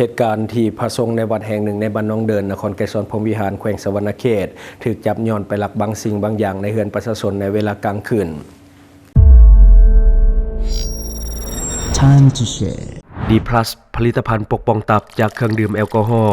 ເຫດການທີ່ພະສົງໃນວັດແຫ່ງໜຶ່ງໃນບ້ານໜອງເດີນ ນະຄອນໄກສອນພົມວິຫານ ແຂວງສະຫວັນນະເຂດ ຖືກຈັບຍ້ອນໄປລັກບາງສິ່ງບາງຢ່າງໃນເຮືອນປະຊາຊົນໃນເວລາກາງຄືນ. Time to share. ດີພລັສ ຜະລິດຕະພັນປົກປ້ອງຕັບຈາກເຄື່ອງດື່ມແອລກໍຮໍ.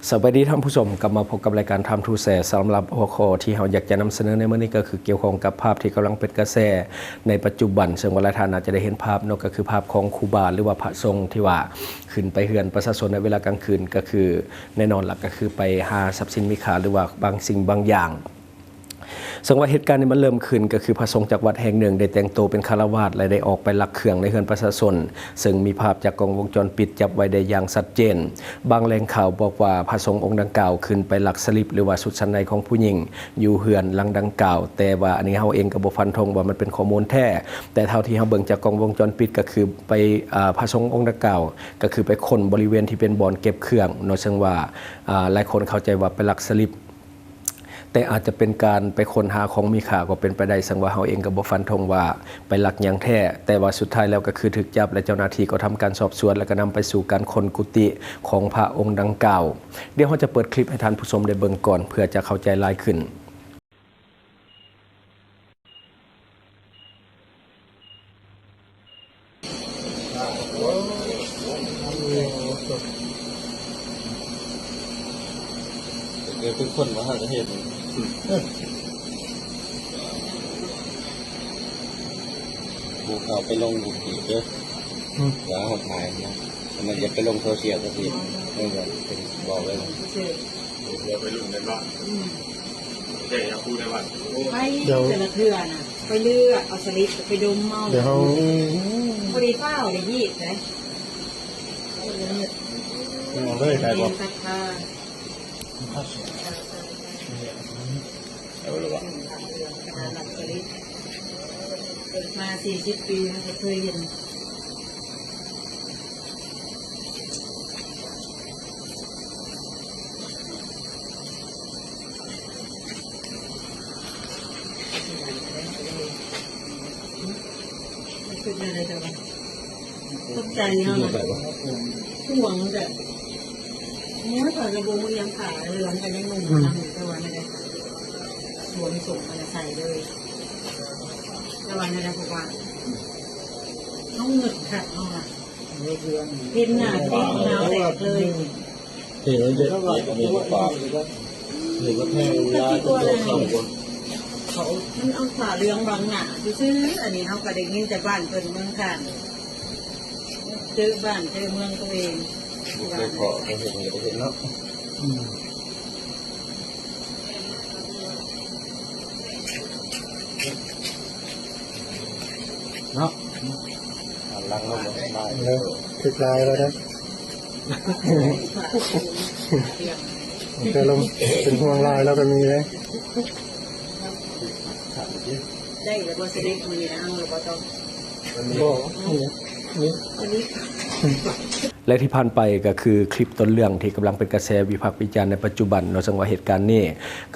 ສະບາຍດີທ່ານຜູ້ຊົມ, ກັບມາພົບກັບລາຍການ Time to Share. ສຳລັບຫົວຂໍ້ທີ່ເຮົາຢາກຈະນຳສະເໜີໃນມື້ນີ້ ກໍຄືກ່ຽວຂ້ອງກັບພາບທີ່ກຳລັງເປັນກະແສໃນປັດຈຸບັນ, ເຊິ່ງວ່າຫຼາຍທ່ານອາດຈະໄດ້ເຫັນພາບເນາະ, ກໍຄືພາບຂອງຄູບາ ຫຼືວ່າພະສົງທີ່ວ່າຂຶ້ນໄປເຮືອນປະຊາຊົນໃນເວລາກາງຄືນ, ກໍຄືແນ່ນອນລະ ກໍຄືໄປຫາຊັບສິນມີຄ່າ ຫຼືວ່າບາງສິ່ງບາງຢ່າງ. ເຊິ່ງວ່າເຫດການນີ້ມັນເລີ່ມຂຶ້ນ ກໍຄືພະສົງຈາກວັດແຫ່ງໜຶ່ງໄດ້ແຕ່ງໂຕເປັນຄາລະວາດ ແລະ ໄດ້ອອກໄປລັກເຄື່ອງໃນເຮືອນປະຊາຊົນ, ເຊິ່ງມີພາບຈາກກ້ອງວົງຈອນປິດຈັບໄວ້ໄດ້ຢ່າງຊັດເຈນ. ບາງແຫຼ່ງຂ່າວບອກວ່າພະສົງອົງດັ່ງກ່າວຂຶ້ນໄປລັກສະລິບ ຫຼືວ່າຊຸດຊັ້ນໃນຂອງຜູ້ຍິງຢູ່ເຮືອນຫຼັງດັ່ງກ່າວ, ແຕ່ວ່າອັນນີ້ເຮົາເອງກໍບໍ່ຟັນທົງວ່າມັນເປັນຂໍ້ມູນແທ້, ແຕ່ເທົ່າທີ່ເຮົາເບິ່ງຈາກກ້ອງວົງຈອນປິດ ກໍຄືໄປ ອາ ພະສົງອົງດັ່ງກ່າວ ກໍຄືໄປຄົ້ນບໍລິເວນທີ່ເປັນບ່ອນເກັບເຄື່ອງເນາະ, ເຊິ່ງວ່າ ອາ ຫຼາຍຄົນເຂົ້າໃຈວ່າໄປລັກສະລິບ. ແຕ່ອາດຈະເປັນການໄປຄົ້ນຫາຂອງມີຄ່າກໍເປັນໄປໄດ້, ເຊິ່ງວ່າເຮົາເອງກໍບໍ່ຟັນທົງວ່າໄປລັກຫຍັງແທ້, ແຕ່ວ່າສຸດທ້າຍແລ້ວກໍຄືຖືກຈັບ ແລະ ເຈົ້າໜ້າທີ່ກໍທຳການສອບສວນ ແລະ ກໍນຳໄປສູ່ການຄົ້ນກຸຕິຂອງພະອົງດັ່ງກ່າວ. ດຽວເຮົາຈະເປີດຄລິບໃຫ້ທ່ານຜູ້ຊົມໄດ້ເບິ່ງກ່ອນ ເພື່ອຈະເຂົ້າໃຈຫຼາຍຂຶ້ນ. ເກີດເປັນຄົນບໍ່ຫາກະເຮັດ ບໍ່ເຂົ້າໄປລົງຢູທູບເດີ ອືມ ຢ່າເອົາຖ່າຍນະ ມັນຈະໄປລົງໂຊຊຽວຊະຕິ ເອີ ເປັນ ບອກເລີຍ ເດີໄປລຸ້ນກັນເນາະ ອືມ ແຕ່ຢ່າຄູດໄດ້ວ່າ ໄປແຕ່ລະເທື່ອນະ ໄປເລືອກເອົາສະລິດໄປດົມເອົາ ດຽວເຮົາ ບໍ່ໄດ້ຟ້າວໄດ້ຮີບເດ້ ເອົາເລີຍ ໄດ້ບໍ່ ເປັນສັດທາ ເອົາລະວະ ເກີດມາສີ່ສິບປີ ບໍ່ເຄີຍເຫັນ. ຕົກໃຈເນາະ ຫ່ວງແບບ ໂອ້ຍ ຂ້ອຍກໍບໍ່ຮູ້ຫຍັງຂາຍ ເຫຼືອນກໍຍັງໜຸ່ມ ອືມ ນຳ ແຕ່ວ່ານັ້ນແຫຼະ ສວມສົ່ງມາແຕ່ໃສເລີຍ ແຕ່ວ່ານັ້ນແຫຼະ ເພາະວ່າ ເຮົາເງິດຄັກເຮົາວ່າ ເຫັນໜ້າແຕກໜ້າແຕກເລີຍ ເຫັນເດັກ ເຫັນວ່າແພງຫຼາຍ ເຂົາ ມັນເອົາຜ້າເຫຼືອງບັງໜ້າຊື່ໆ ອັນນີ້ເຮົາກໍໄດ້ຍິນແຕ່ບ້ານເພິ່ນເມືອງຂ້າງ ເຈີບ້ານເຈີເມືອງຕົວເອງ ບໍ່ເຄີຍພໍ້ ບໍ່ເຫັນກໍບໍ່ເຫັນເນາະ ອືມ ເນາະ ຫັນຫຼັງລົງມາ ເອີ ຄືລາຍແລ້ວເດ້ ແຕ່ລົງເປັນຫ່ວງລາຍແລ້ວກໍມີເດ້ ໄດ້ແລ້ວບໍ່ສະເດັດມື້ນີ້ນະ ເຮົາລະບໍ່ຕ້ອງ ບໍ່ ນີ້ ນີ້ ອັນນີ້ ແລະ ທີ່ຜ່ານໄປກໍຄືຄລິບຕົ້ນເລື່ອງທີ່ກຳລັງເປັນກະແສວິພາກວິຈານໃນປັດຈຸບັນເນາະ, ເຊິ່ງວ່າເຫດການນີ້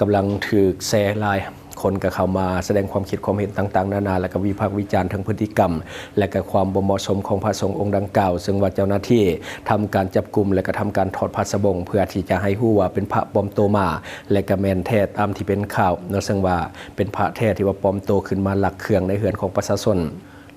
ກຳລັງຖືກແຊຫຼາຍ, ຄົນກໍເຂົ້າມາສະແດງຄວາມຄິດຄວາມເຫັນຕ່າງໆນານາ ແລະ ກໍວິພາກວິຈານເຖິງພຶດຕິກຳ ແລະ ກໍຄວາມບໍ່ເໝາະສົມຂອງພະສົງອົງດັ່ງກ່າວ, ເຊິ່ງວ່າເຈົ້າໜ້າທີ່ທຳການຈັບກຸມ ແລະ ກໍທຳການຖອດຜ້າສະບົງ ເພື່ອທີ່ຈະໃຫ້ຮູ້ວ່າເປັນພະປອມໂຕມາ ແລະ ກໍແມ່ນແທ້ຕາມທີ່ເປັນຂ່າວເນາະ, ເຊິ່ງວ່າເປັນພະແທ້ທີ່ວ່າປອມໂຕຂຶ້ນມາລັກເຄື່ອງໃນເຮືອນຂອງປະຊາຊົນ.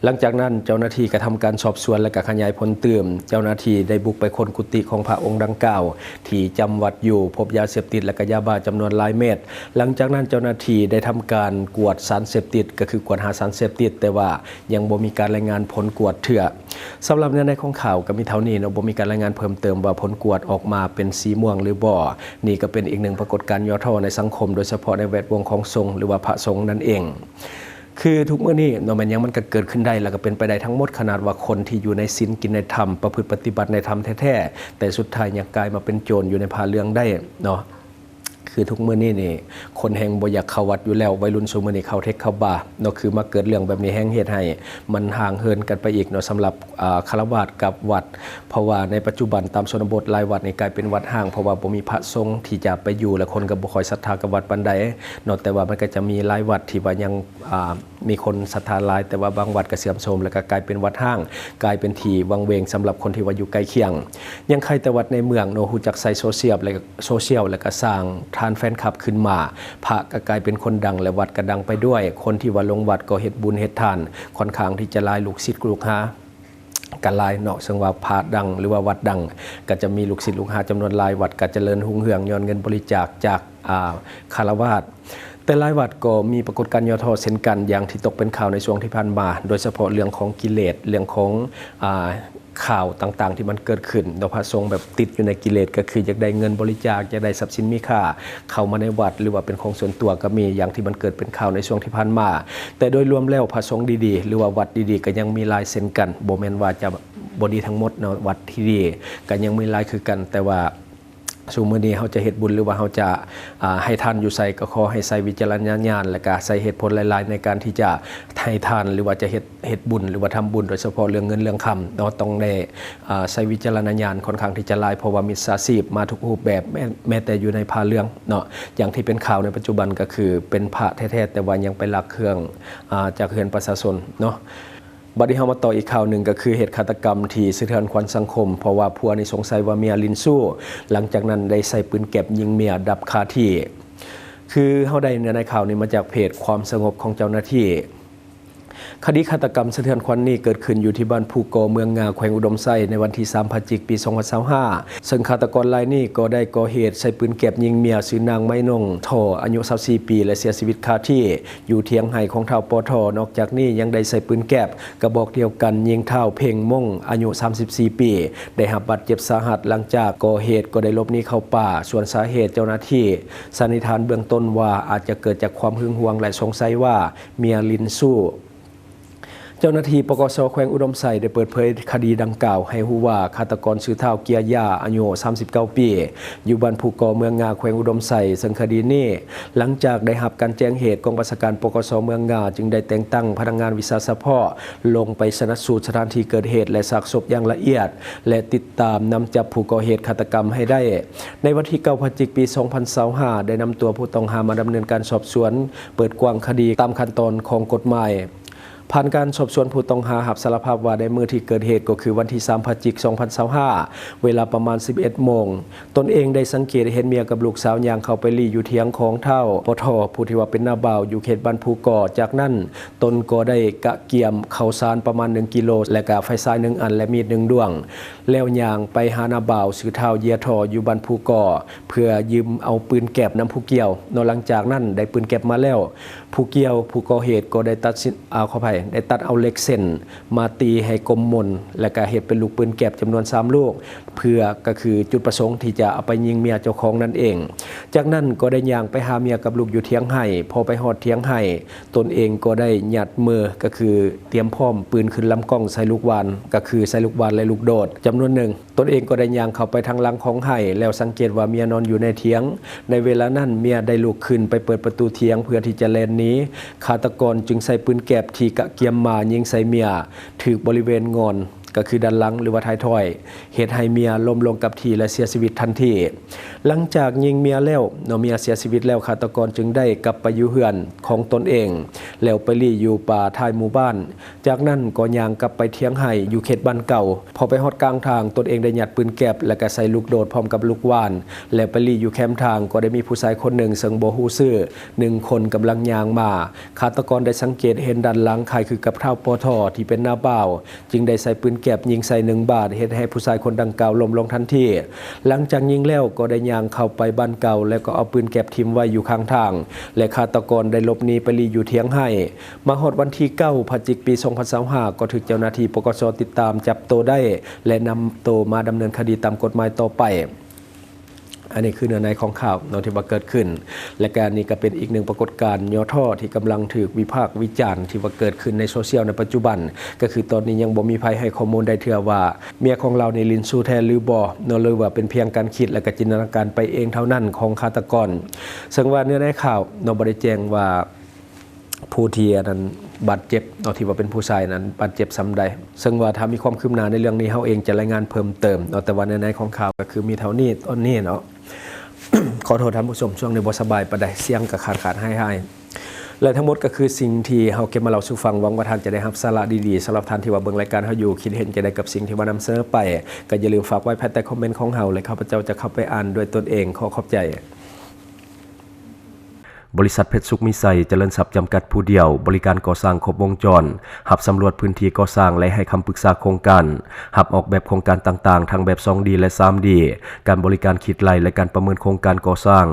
ຫຼັງຈາກນັ້ນເຈົ້າໜ້າທີ່ກໍທຳການສອບສວນ ແລະ ກໍຂະຫຍາຍຜົນຕື່ມ. ເຈົ້າໜ້າທີ່ໄດ້ບຸກໄປຄົ້ນກຸຕິຂອງພະອົງດັ່ງກ່າວທີ່ຈຳວັດຢູ່, ພົບຢາເສບຕິດ ແລະ ກໍຢາບ້າຈຳນວນຫຼາຍເມັດ. ຫຼັງຈາກນັ້ນເຈົ້າໜ້າທີ່ໄດ້ທຳການກວດສານເສບຕິດ, ກໍຄືກວດຫາສານເສບຕິດ, ແຕ່ວ່າຍັງບໍ່ມີການລາຍງານຜົນກວດເທື່ອ. ສຳລັບເນື້ອໃນຂອງຂ່າວກໍມີເທົ່ານີ້ເນາະ, ບໍ່ມີການລາຍງານເພີ່ມເຕີມວ່າຜົນກວດອອກມາເປັນສີມ່ວງຫຼືບໍ່. ນີ້ກໍເປັນອີກໜຶ່ງປາກົດການຫຍໍ້ທໍ້ໃນສັງຄົມ, ໂດຍສະເພາະໃນແວດວົງຂອງສົງ ຫຼືວ່າພະສົງນັ້ນເອງ. ຄືທຸກມື້ນີ້ເນາະ ແມ່ນຫຍັງມັນກໍເກີດຂຶ້ນໄດ້ ແລ້ວກໍເປັນໄປໄດ້ທັງໝົດ, ຂະໜາດວ່າຄົນທີ່ຢູ່ໃນສິນກິນໃນທຳ ປະພຶດປະຕິບັດໃນທຳແທ້ໆ ແຕ່ສຸດທ້າຍຍັງກາຍມາເປັນໂຈນຢູ່ໃນຜ້າເຫຼືອງໄດ້ເນາະ. ຄືທຸກມື້ນີ້ນີ້ ຄົນແຮ່ງບໍ່ຢາກເຂົ້າວັດຢູ່ແລ້ວ, ໄວລຸ້ນຊຸມມື້ນີ້ເຂົ້າເທັກເຂົ້າບາເນາະ, ຄືມາເກີດເລື່ອງແບບນີ້ແຮ່ງເຮັດໃຫ້ມັນຫ່າງເຫີນກັນໄປອີກເນາະ ສຳລັບ ອາ ຄາລະວາດກັບວັດ. ເພາະວ່າໃນປັດຈຸບັນຕາມຊົນນະບົດຫຼາຍວັດນີ້ກາຍເປັນວັດຮ້າງ ເພາະວ່າບໍ່ມີພະສົງທີ່ຈະໄປຢູ່ ແລະ ຄົນກໍບໍ່ຄ່ອຍສັດທາກັບວັດປານໃດເນາະ, ແຕ່ວ່າມັນກໍຈະມີຫຼາຍວັດທີ່ວ່າຍັງ ອາ ມີຄົນສັດທາຫຼາຍ ແຕ່ວ່າບາງວັດກໍເສື່ອມໂຊມ ແລ້ວກໍກາຍເປັນວັດຮ້າງ ກາຍເປັນທີ່ວັງເວງສຳລັບຄົນທີ່ວ່າຢູ່ໃກ້ຄຽງ. ຍັງໄຄແຕ່ວັດໃນເມືອງເນາະ ຮູ້ຈັກໃຊ້ໂຊຊຽວ ແລະ ໂຊຊຽວ ແລ້ວກໍສ້າງຖານແຟນຄລັບຂຶ້ນມາ, ພະກໍກາຍເປັນຄົນດັງ ແລະ ວັດກໍດັງໄປດ້ວຍ. ຄົນທີ່ວ່າລົງວັດກໍເຮັດບຸນເຮັດທານ ຂ້ອນຂ້າງທີ່ຈະຫຼາຍ, ລູກສິດລູກຫາກໍຫຼາຍເນາະ, ເຊິ່ງວ່າພະດັງ ຫຼືວ່າວັດດັງ ກໍຈະມີລູກສິດລູກຫາຈຳນວນຫຼາຍ, ວັດກໍຈະເລີນຮຸ່ງເຮືອງຍ້ອນເງິນບໍລິຈາກຈາກ ອາ ຄາລະວາດ. ແຕ່ຫຼາຍວັດກໍມີປາກົດການຫຍໍ້ທໍ້ເຊັ່ນກັນ, ຢ່າງທີ່ຕົກເປັນຂ່າວໃນຊ່ວງທີ່ຜ່ານມາ, ໂດຍສະເພາະເລື່ອງຂອງກິເລດ, ເລື່ອງຂອງ ອາ ຂ່າວຕ່າງໆທີ່ມັນເກີດຂຶ້ນເນາະ, ພະສົງແບບຕິດຢູ່ໃນກິເລດ ກໍຄືຢາກໄດ້ເງິນບໍລິຈາກ, ຢາກໄດ້ຊັບສິນມີຄ່າເຂົ້າມາໃນວັດ ຫຼືວ່າເປັນຂອງສ່ວນຕົວກໍມີ, ຢ່າງທີ່ມັນເກີດເປັນຂ່າວໃນຊ່ວງທີ່ຜ່ານມາ. ແຕ່ໂດຍລວມແລ້ວ ພະສົງດີໆ ຫຼືວ່າວັດດີໆ ກໍຍັງມີຫຼາຍເຊັ່ນກັນ, ບໍ່ແມ່ນວ່າຈະບໍ່ດີທັງໝົດເນາະ, ວັດທີ່ດີກໍຍັງມີຫຼາຍຄືກັນ, ແຕ່ວ່າ ຊຸມມື້ນີ້ເຮົາຈະເຮັດບຸນ ຫຼືວ່າເຮົາຈະ ອາ ໃຫ້ທານຢູ່ໃສ ກໍຂໍໃຫ້ໃຊ້ວິຈາລະນະຍານ ແລະກະໃຊ້ເຫດຜົນຫຼາຍໆ ໃນການທີ່ຈະໃຫ້ທານ ຫຼືວ່າຈະເຮັດ ເຮັດບຸນ ຫຼືວ່າທຳບຸນ, ໂດຍສະເພາະເລື່ອງເງິນເລື່ອງຄຳເນາະ, ຕ້ອງໄດ້ ອາ ໃຊ້ວິຈາລະນະຍານຂ້ອນຂ້າງທີ່ຈະຫຼາຍ, ເພາະວ່າມິດສາຊີບມາທຸກຮູບແບບ, ແມ້ ແມ້ແຕ່ຢູ່ໃນຜ້າເຫຼືອງເນາະ, ຢ່າງທີ່ເປັນຂ່າວໃນປັດຈຸບັນກໍຄືເປັນພະແທ້ໆ ແຕ່ວ່າຍັງໄປລັກເຄື່ອງ ອາ ຈາກເຮືອນປະຊາຊົນເນາະ. ບັດນີ້ເຮົາມາຕໍ່ອີກຂ່າວໜຶ່ງ ກໍຄືເຫດຄາດຕະກຳທີ່ສະເທືອນຂວັນສັງຄົມ ເພາະວ່າຜົວນີ້ສົງໄສວ່າເມຍຫຼິ້ນຊູ້, ຫຼັງຈາກນັ້ນໄດ້ໃຊ້ປືນແກັບຍິງເມຍດັບຄາທີ່. ຄືເຮົາໄດ້ເນື້ອໃນຂ່າວນີ້ມາຈາກເພຈຄວາມສະຫງົບຂອງເຈົ້າໜ້າທີ່. ຄະດີຄາດຕະກຳສະເທືອນຂວັນນີ້ເກີດຂຶ້ນຢູ່ທີ່ບ້ານພູກໍ ເມືອງງາ ແຂວງອຸດົມໄຊ ໃນວັນທີສາມ ພະຈິກ ປີສອງພັນຊາວຫ້າ ເຊິ່ງຄາດຕະກອນລາຍນີ້ກໍໄດ້ກໍ່ເຫດໃຊ້ປືນແກັບຍິງເມຍ ຊື່ນາງໄມນົງ ທໍ ອາຍຸຊາວສີ່ປີ ແລະ ເສຍຊີວິດຄາທີ່ ຢູ່ຖຽງໄຮ່ຂອງທ້າວ ປໍທໍ. ນອກຈາກນີ້ຍັງໄດ້ໃຊ້ປືນແກັບກະບອກດຽວກັນຍິງທ້າວ ເພັງມົງ ອາຍຸສາມສິບສີ່ປີ ໄດ້ຮັບບາດເຈັບສາຫັດ. ຫຼັງຈາກກໍ່ເຫດກໍໄດ້ຫຼົບໜີເຂົ້າປ່າ, ສ່ວນສາເຫດເຈົ້າໜ້າທີ່ສັນນິຖານເບື້ອງຕົ້ນວ່າອາດຈະເກີດຈາກຄວາມຫຶງຫວງ ແລະ ສົງໄສວ່າເມຍຫຼິ້ນຊູ້. ເຈົ້າໜ້າທີ່ ປກສ ແຂວງອຸດົມໄຊ ໄດ້ເປີດເຜີຍຄະດີດັ່ງກ່າວໃຫ້ຮູ້ວ່າ ຄາດຕະກອນຊື່ທ້າວ ເກຍຢາ ອາຍຸສາມສິບເກົ້າປີ ຢູ່ບ້ານພູກໍ ເມືອງງາ ແຂວງອຸດົມໄຊ, ເຊິ່ງຄະດີນີ້ ຫຼັງຈາກໄດ້ຮັບການແຈ້ງເຫດ, ກອງບັນຊາການ ປກສ ເມືອງງາ ຈຶ່ງໄດ້ແຕ່ງຕັ້ງພະນັກງານວິຊາສະເພາະລົງໄປຊະນະສູດສະຖານທີ່ເກີດເຫດ ແລະ ຊາກສົບຢ່າງລະອຽດ ແລະ ຕິດຕາມນຳຈັບຜູ້ກໍ່ເຫດຄາດຕະກຳໃຫ້ໄດ້. ໃນວັນທີເກົ້າ ພະຈິກ ປີສອງພັນຊາວຫ້າ ໄດ້ນຳຕົວຜູ້ຕ້ອງຫາມາດຳເນີນການສອບສວນ ເປີດກວ້າງຄະດີຕາມຂັ້ນຕອນຂອງກົດໝາຍ. ຜ່ານການສອບສວນ, ຜູ້ຕ້ອງຫາຮັບສາລະພາບວ່າໃນມື້ທີ່ເກີດເຫດກໍຄືວັນທີສາມ ພະຈິກ ສອງພັນຊາວຫ້າ ເວລາປະມານສິບເອັດໂມງ, ຕົນເອງໄດ້ສັງເກດເຫັນເມຍກັບລູກສາວຍ່າງເຂົ້າໄປລີ້ຢູ່ຖຽງຂອງທ້າວ ປໍທໍ ຜູ້ທີ່ວ່າເປັນນ້າບ່າວ ຢູ່ເຂດບ້ານພູກໍ. ຈາກນັ້ນຕົນກໍໄດ້ກະກຽມເຂົ້າສານປະມານໜຶ່ງກິໂລ ແລະ ກະໄຟສາຍໜຶ່ງອັນ ແລະ ມີດໜຶ່ງດ້ວງ, ແລ້ວຍ່າງໄປຫານ້າບ່າວຊື່ທ້າວ ເຢຍທໍ ຢູ່ບ້ານພູກໍ ເພື່ອຢືມເອົາປືນແກັບນຳຜູ້ກ່ຽວເນາະ. ຫຼັງຈາກນັ້ນໄດ້ປືນແກັບມາແລ້ວ, ຜູ້ກ່ຽວ ຜູ້ກໍ່ເຫດກໍໄດ້ຕັດສິນ ອາ ຂໍອະໄພ ໄດ້ຕັດເອົາເຫຼັກເສັ້ນມາຕີໃຫ້ກົມມົນ ແລະ ກະເຮັດເປັນລູກປືນແກັບຈຳນວນສາມລູກ ເພື່ອ ກໍຄືຈຸດປະສົງທີ່ຈະເອົາໄປຍິງເມຍເຈົ້າຂອງນັ້ນເອງ. ຈາກນັ້ນກໍໄດ້ຍ່າງໄປຫາເມຍກັບລູກຢູ່ຖຽງໄຮ່. ພໍໄປຮອດຖຽງໄຮ່, ຕົນເອງກໍໄດ້ຍັດມື ກໍຄືຕຽມພ້ອມປືນຂຶ້ນລຳກ້ອງໃສ່ລູກຫວ່ານ ກໍຄືໃສ່ລູກຫວ່ານ ແລະ ລູກໂດດຈຳນວນໜຶ່ງ. ຕົນເອງກໍໄດ້ຍ່າງເຂົ້າໄປທາງຫຼັງຂອງໄຮ່ ແລ້ວສັງເກດວ່າເມຍນອນຢູ່ໃນຖຽງ. ໃນເວລານັ້ນເມຍໄດ້ລຸກຂຶ້ນໄປເປີດປະຕູຖຽງເພື່ອທີ່ຈະແລ່ນໜີ. ຄາດຕະກອນຈຶ່ງໃຊ້ປືນແກັບທີ່ກະກຽມມາຍິງໃສ່ເມຍ ຖືກບໍລິເວນງ່ອນ ກໍຄືດ້ານຫຼັງ ຫຼືວ່າທ້າຍທອຍ, ເຮັດໃຫ້ເມຍລົ້ມລົງກັບທີ່ ແລະ ເສຍຊີວິດທັນທີ. ຫຼັງຈາກຍິງເມຍແລ້ວເນາະ, ເມຍເສຍຊີວິດແລ້ວ, ຄາດຕະກອນຈຶ່ງໄດ້ກັບໄປຢູ່ເຮືອນຂອງຕົນເອງ ແລ້ວໄປລີ້ຢູ່ປ່າທ້າຍໝູ່ບ້ານ. ຈາກນັ້ນກໍຍ່າງກັບໄປຖຽງໄຮ່ຢູ່ເຂດບ້ານເກົ່າ. ພໍໄປຮອດກາງທາງ, ຕົນເອງໄດ້ຍັດປືນແກັບ ແລະ ກະໃສ່ລູກໂດດພ້ອມກັບລູກຫວ່ານ ແລ້ວໄປລີ້ຢູ່ແຄມທາງ. ກໍໄດ້ມີຜູ້ຊາຍຄົນໜຶ່ງເຊິ່ງບໍ່ຮູ້ຊື່ໜຶ່ງຄົນກຳລັງຍ່າງມາ. ຄາດຕະກອນໄດ້ສັງເກດເຫັນດ້ານຫຼັງຄ້າຍຄືກັບທ້າວ ປໍທໍ ທີ່ເປັນນ້າບ່າວ, ຈຶ່ງໄດ້ໃຊ້ປືນແກັບຍິງໃສ່ໜຶ່ງບາດ, ເຮັດໃຫ້ຜູ້ຊາຍຄົນດັ່ງກ່າວລົ້ມລົງທັນທີ. ຫຼັງຈາກຍິງແລ້ວກໍໄດ້ຍ່າງເຂົ້າໄປບ້ານເກົ່າ ແລ້ວກໍເອົາປືນແກັບຖິ້ມໄວ້ຢູ່ຂ້າງທາງ ແລະ ຄາດຕະກອນໄດ້ຫຼົບໜີໄປລີ້ຢູ່ຖຽງໄຮ່. ມາຮອດວັນທີເກົ້າ ພະຈິກ ປີສອງພັນຊາວຫ້າ ກໍຖືກເຈົ້າໜ້າທີ່ ປກສ ຕິດຕາມຈັບໂຕໄດ້ ແລະ ນຳໂຕມາດຳເນີນຄະດີຕາມກົດໝາຍຕໍ່ໄປ. ອັນນີ້ຄືເນື້ອໃນຂອງຂ່າວເນາະ ທີ່ວ່າເກີດຂຶ້ນ ແລະກະນີ້ກະເປັນອີກໜຶ່ງປາກົດການຫຍໍ້ທໍ້ທີ່ກຳລັງຖືກວິພາກວິຈານ ທີ່ວ່າເກີດຂຶ້ນໃນໂຊຊຽວໃນປັດຈຸບັນ ກະຄືຕອນນີ້ຍັງບໍ່ມີໃຜໃຫ້ຂໍ້ມູນໄດ້ເທື່ອວ່າ ເມຍຂອງລາວນີ້ຫຼິ້ນຊູ້ແທ້ຫຼືບໍ່ເນາະ ຫຼືວ່າເປັນພຽງການຄິດ ແລະກະຈິນຕະນາການໄປເອງເທົ່ານັ້ນຂອງຄາດຕະກອນ. ເຊິ່ງວ່າເນື້ອໃນຂ່າວເນາະ ບໍ່ໄດ້ແຈ້ງວ່າ ຜູ້ທີ່ອັນນັ້ນບາດເຈັບເນາະ ທີ່ວ່າເປັນຜູ້ຊາຍນັ້ນບາດເຈັບສ່ຳໃດ. ເຊິ່ງວ່າຖ້າມີຄວາມຄືບໜ້າໃນເລື່ອງນີ້ ເຮົາເອງຈະລາຍງານເພີ່ມເຕີມເນາະ ແຕ່ວ່າໃນໃນຂອງຂ່າວກະຄືມີເທົ່ານີ້ຕອນນີ້ເນາະ. ຂໍໂທດທ່ານຜູ້ຊົມ ຊ່ວງນີ້ບໍ່ສະບາຍປານໃດ ສຽງກະຂາດໆຫາຍໆ ແລະທັງໝົດກະຄືສິ່ງທີ່ເຮົາເກັບມາເລົ່າສູ່ຟັງ. ຫວັງວ່າທ່ານຈະໄດ້ຮັບສາລະດີໆ. ສຳລັບທ່ານທີ່ວ່າເບິ່ງລາຍການເຮົາຢູ່ ຄິດເຫັນຈັ່ງໃດກັບສິ່ງທີ່ວ່ານຳສະເໜີໄປ ກະຢ່າລືມຝາກໄວ້ພາຍໃຕ້ຄອມເມັນຂອງເຮົາ ແລະຂ້າພະເຈົ້າຈະເຂົ້າໄປອ່ານດ້ວຍຕົນເອງ. ຂໍຂອບໃຈ. ບໍລິສັດເພັດສຸກມີໄຊຈະເລີນຊັບຈຳກັດຜູ້ດຽວ ບໍລິການກໍ່ສ້າງຄົບວົງຈອນ, ຮັບສຳຫຼວດພື້ນທີ່ກໍ່ສ້າງ ແລະ ໃຫ້ຄຳປຶກສາໂຄງການ, ຮັບອອກແບບໂຄງການຕ່າງໆ ທັງແບບສອງດີ ແລະ ສາມດີ, ການບໍລິການຄິດໄລ່ ແລະ ການປະເມີນໂຄງການກໍ່ສ້າງ,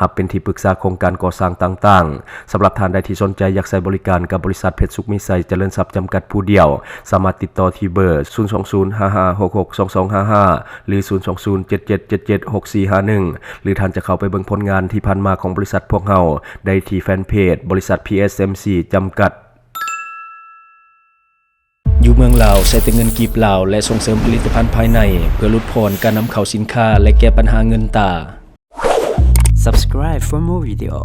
ຮັບເປັນທີ່ປຶກສາໂຄງການກໍ່ສ້າງຕ່າງໆ. ສຳລັບທ່ານໃດທີ່ສົນໃຈຢາກໃຊ້ບໍລິການກັບບໍລິສັດເພັດສຸກມີໄຊຈະເລີນຊັບຈຳກັດຜູ້ດຽວ, ສາມາດຕິດຕໍ່ທີ່ເບີ ສູນສອງສູນ ຫ້າຫ້າຫົກຫົກ ສອງສອງຫ້າຫ້າ ຫຼື ສູນສອງສູນ ເຈັດເຈັດເຈັດເຈັດ ຫົກສີ່ຫ້າໜຶ່ງ ຫຼື ທ່ານຈະເຂົ້າໄປເບິ່ງຜົນງານທີ່ຜ່ານມາຂອງບໍລິສັດພວກເຮົາໄດ້ທີ່ແຟນເພຈບໍລິສັດ ພີເອສເອັມຊີ ຈຳກັດ. ຢູ່ເມືອງລາວໃຊ້ແຕ່ເງິນກີບລາວ ແລະ ສົ່ງເສີມຜະລິດຕະພັນພາຍໃນ ເພື່ອຫຼຸດຜ່ອນການນຳເຂົ້າສິນຄ້າ ແລະ ແກ້ບັນຫາເງິນຕາ. Subscribe for more video.